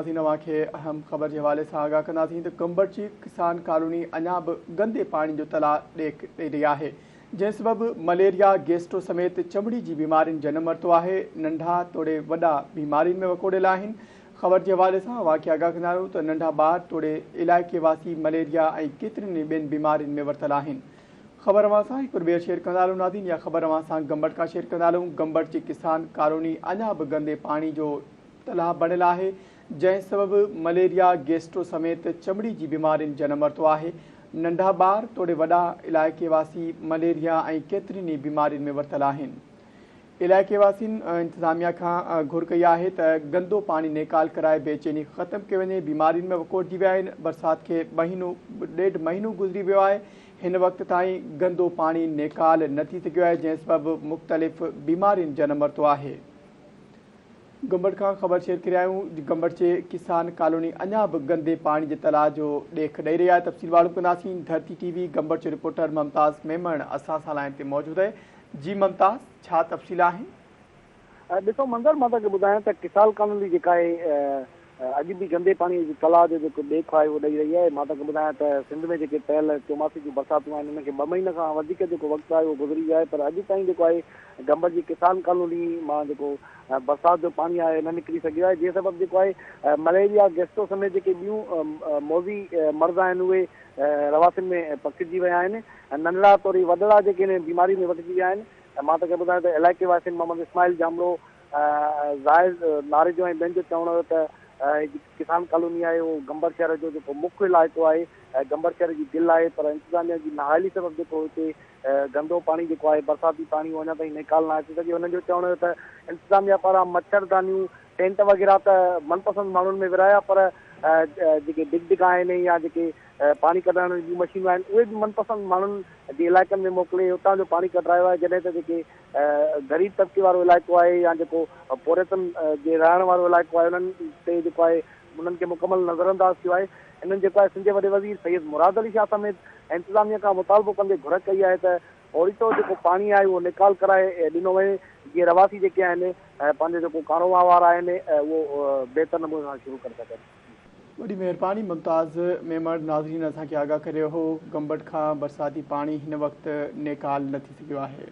ناظرين اوهان کي اهم خبر جي حوالي سان آگاهه ڪنداسين ته ڪمبرچي ڪسان ڪالوني اڃا به گندي پاڻي جو تلاء ڏيک ڏئي رهي آهي جنهن سبب مليريا گيسٽرو سميت چمڙي جي بيمارين جنم ورتو آهي ننڍا توڙي وڏا بيمارين ۾ وڪوڙيل آهن خبر جي حوالي سان اوهان کي آگاهه ڪندا آهيون ته ننڍا ٻار توڙي علائقي واسي مليريا ۽ ڪيترين ئي ٻين بيمارين ۾ ورتل آهن خبر اوهان سان هڪ ڀيرو ٻيهر شيئر ڪندا هلون ناظرين اها خبر اوهان سان گمبٽ کان شيئر ڪندا هلون گمبٽ جي ڪسان ڪالوني اڃا به گندي پاڻي جو تلاء بڻيل آهي، جنهن سبب مليريا، گيسٽرو سميت چمڙي جي بيمارين جنم ورتو آهي، ننڍا ٻار توڙي وڏا علائقي واسي مليريا ۽ ڪيترين ئي بيمارين ۾ ورتل آهن. علائقي واسين انتظاميا کان گهر ڪئي آهي ته گندو پاڻي نيڪال ڪرائي بيچيني ختم ڪئي وڃي، بيمارين ۾ وڪوڙجي ويا آهن، برسات کي مهينو ڏيڍ مهينو گذري ويو آهي، هن وقت تائين گندو پاڻي نيڪال نه ٿي سگهيو آهي، جنهن سبب مختلف بيمارين جنم ورتو آهي. گمبٽ کان خبر شيئر ڪري آهيون گمبٽ جي ڪسان ڪالوني اڃا به گندي پاڻي جي تلاء جو ڏيک ڏئي رهي آهي تفصيل معلوم ڪنداسين ڌرتي ٽي وي گمبٽ جو رپورٽر ممتاز ميمڻ اسان سان لائين تي موجود آهي جي ممتاز ڇا تفصيل آهن. ڏسو منظر مان توهان کي ٻڌايان ته ڪسان ڪالوني جيڪا آهي اڄ به گندي پاڻي جي تلاء جو جيڪو ڏيک آهي اهو ڏئي رهي آهي مان توهان کي ٻڌايان ته سنڌ ۾ جيڪي پيل چوماسي جون برساتون آهن انهن کي ٻه مهينا کان وڌيڪ جيڪو وقت آهي اهو گذري ويو آهي پر اڄ تائين جيڪو آهي گمبٽ جي ڪسان ڪالوني مان جيڪو برسات جو پاڻي آهي نه نڪري سگهيو آهي جنهن سبب جيڪو آهي مليريا گيسٽرو سميت جيڪي ٻيون موذي مرض آهن اهي رهواسين ۾ پکڙجي ويا آهن ننڍڙا توڙي وڏڙا جيڪي ان بيماري ۾ وٺجي ويا آهن مان توهان کي ٻڌايان ته علائقي واسين محمد اسماعيل ڄامڙو زاهد ناريجو ۽ ٻين جو چوڻ هيو ته هي جيڪي ڪسان ڪالوني آهي اهو گمبٽ شهر جو جيڪو مک علائقو آهي گمبٽ شهر جي دل آهي پر انتظاميا جي نااهلي سبب جيڪو هتي گندو پاڻي جيڪو آهي برساتي پاڻي اهو اڃا تائين نيڪال ناهي ٿي سگهيو هنن جو چوڻ هيو ته انتظاميا پاران مڇردانيون ٽينٽ وغيره ته من پسند ماڻهن ۾ ورهايا پر جيڪي ڊگ ڊگ آهن يا جيڪي پاڻي ڪڍرائڻ جون مشينون آهن اهي به من پسند ماڻهن جي علائقن ۾ موڪلي اتان جو پاڻي ڪڍرايو آهي جڏهن ته جيڪي غريب طبقي وارو علائقو آهي يا جيڪو پورهيتن جي رهڻ وارو علائقو آهي انهن تي جيڪو آهي انهن کي مڪمل نظرانداز ٿيو آهي انهن جيڪو آهي سنڌ جي وڏي وزير سيد مراد علي شاهه سميت انتظاميه کان مطالبو ڪندي گهر ڪئي آهي ته فوري طور جيڪو پاڻي آهي اهو نيڪال ڪرائي ڏنو وڃي جيئن رهواسي جيڪي آهن پنهنجو جيڪو ڪاروهنوار آهن اهو بهتر نموني سان شروع ڪري سگهن. وڏي مهرباني ممتاز ميمڻ ناظرين اسان کي آگاهه ڪري رهيو هو گمبٽ کان برساتي پاڻي هن وقت نيڪال نه ٿي سگهيو آهي.